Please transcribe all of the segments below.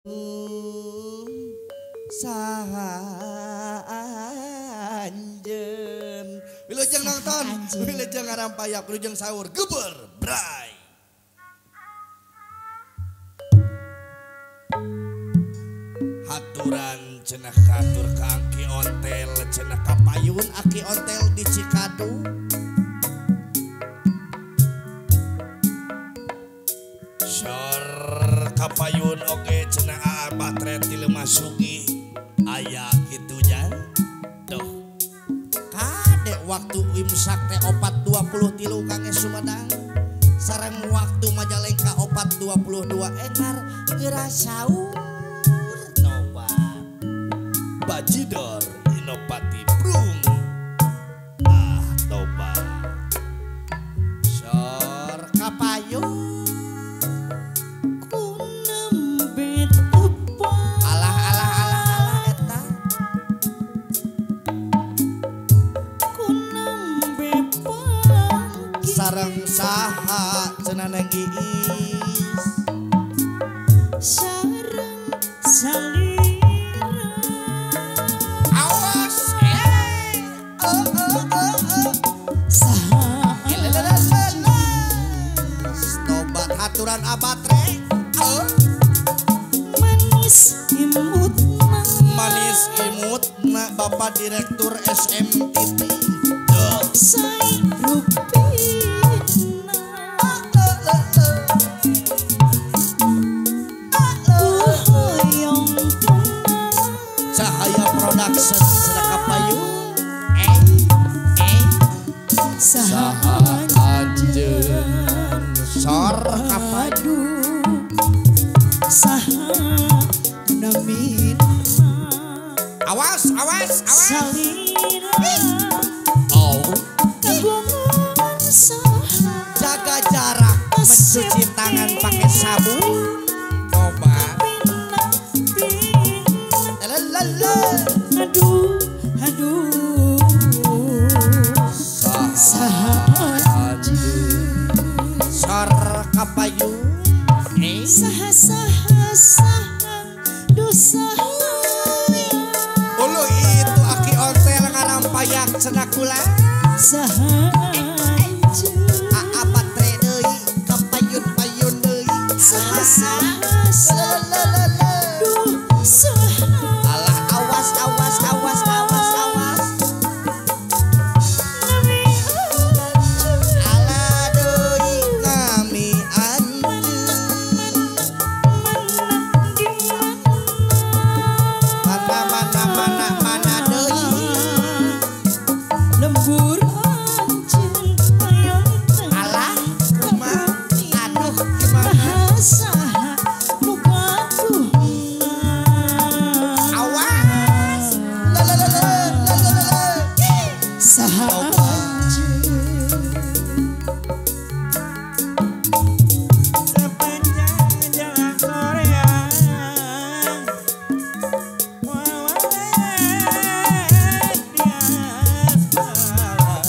Saha anjeun. Wilujeng nonton, wilujeng ngarampayak, wilujeng sahur, geber, bray. Haturan cenah katur ka Aki Ontel, cenah kapayun Aki Ontel di Cikadu. Sor kapayun oge cenah aa batre ti lemah sugih aya kitu jan. Duh. Kade waktu imsak teh 4.23 Kang Sumedang. Sareng waktu Majalengka 4.22 engar geura saur. Tobat. Bajidor Inopati Brung. Ah tobat. Sor kapayun. Alah alah alah alah eta. Sareng saha cenah Neng Iis. Sareng salira. Awas oh oh oh oh. Saha Tobat haturan abatre. Oh. Manis imutna. Manis imutna Bapak Direktur SMTP. Sai rupina. Kuhoyong tunang. Cahaya Production cenah kapayun. Saha anjeun. Sor kapayun. Saha namina. Awas awas awas. Salira. Oh. Kagungan saha. Jaga jarak, mencuci tangan pakai sabun. Tobat. Lalalala. Aduh aduh. Saha anjeun. Sor kapayun. Saha saha saha dosa. Ulu itu Aki Ontel ngarampayak cenah kula. Saha anjeun. Aa batre deui kapayun-payun deui. Saha saha saha duh saha. Alah awas awas awas awas awas. Nami anjeun. Alah deui nami anjeun. Mana di mana. Mana mana mana mana deui. Lembur anjeun hoyong tenang. Alah kumaha aduh gimana. Saha nu gaduhna. Awas. La la la la la la la. Saha anjeun. Sepanjang jalan Korea, di aspal.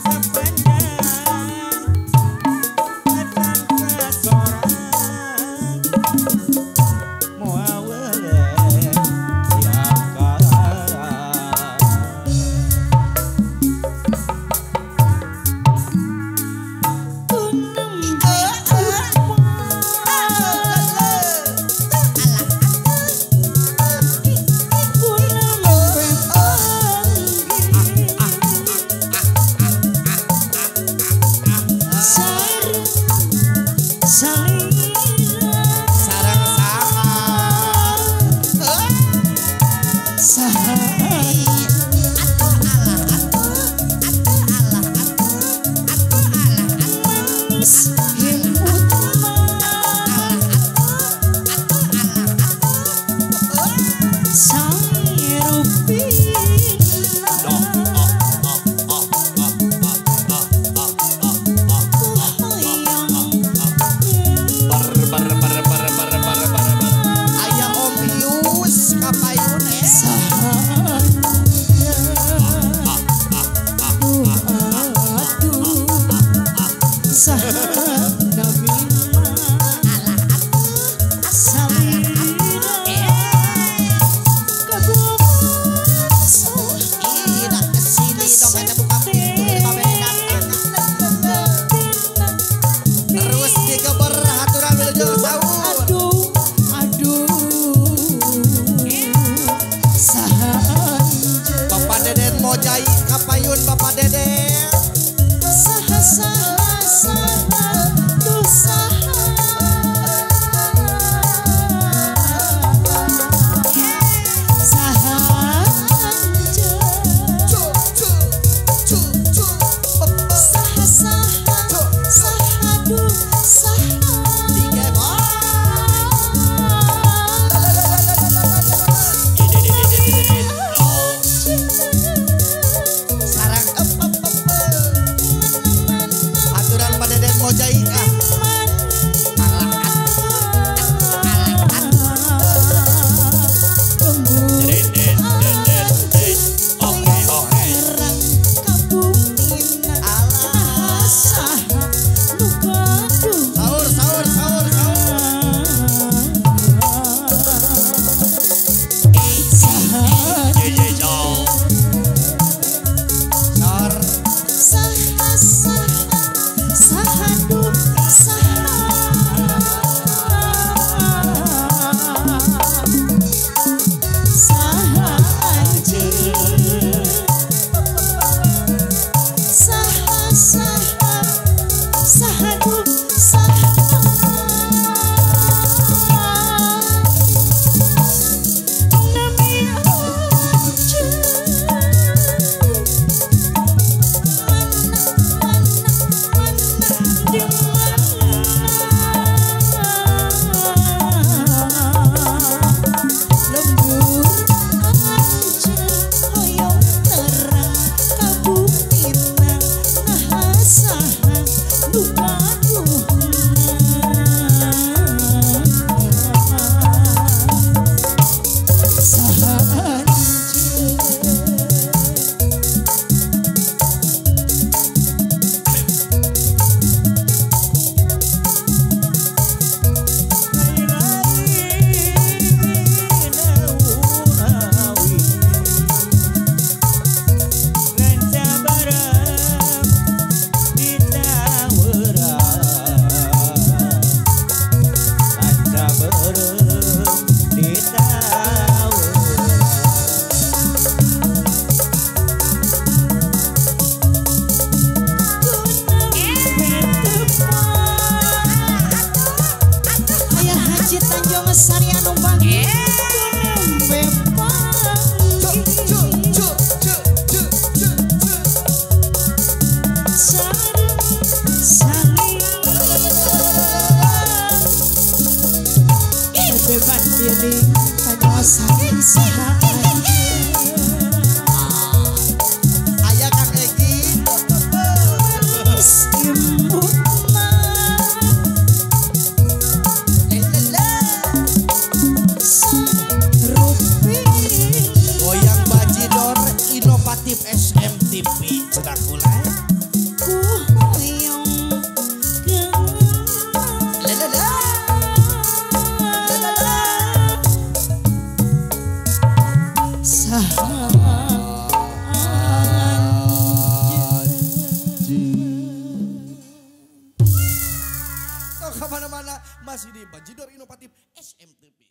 Sepanjang datang ke sorang, muawale di akal. Ku nembe tepang. Ku nembe panggih. Sareng salira. Sareng saha Masjid Tanjung Sari anu bagi nembe panggih sareng salira bebas diri Tanjung Sari saha aya Kang Egi goyang bajidor inovatif SMTV cedak kula ku hoyong saha kemana-mana masih di Bajidor Inovatif SMTV.